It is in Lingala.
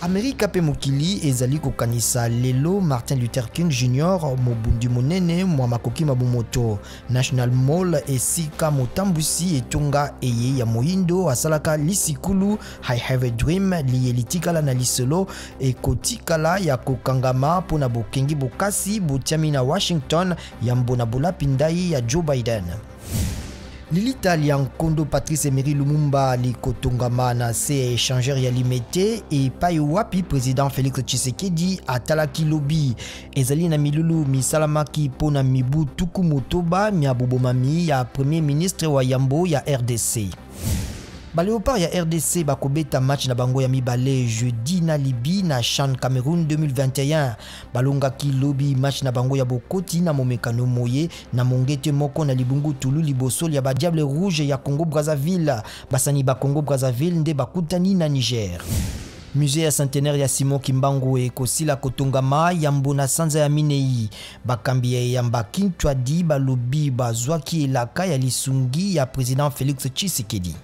Amerika mpe mokili ezali kokanisa lelo Martin Luther King Jr. mobundi monene mwa makoki ma bomoto. National Mall esika motambwisi etonga eye ya moyindo asalaka lisikulu I Have a Dream liye litikala na lisolo ekotikala ya kokangama mpo na bokengi bokasi botiami na Washington yambo na bolapi ndai ya Joe Biden. Lilita lya nkondo Patrice Emery Lumumba likotongama na se ya échangeur ya Limete epai wapi président Félix Tshisekedi atalaki lobi. Ezali na milulu misalamaki mpo na mibu 60 mya bobomami ya premier ministre wa yambo ya RDC. Ba Leopards ya RDC bakobeta match na bango ya mibale jeudi na Libye na CHAN Cameroun 2021. Balongaki lobi match na bango ya bokoti na momekano moye na mongete moko na libungu tulu liboso lya ba Diables Rouges ya Congo Brazzaville. Basani ba Congo Brazzaville nde bakutani na Niger. Musée ya centenaire ya Simon Kimbangu ekosila kotongama yambo na sanza ya minei. Bakambi ya eyamba Kintuadi balobi bazwaki elaka ya lisungi ya président Félix Tshisekedi.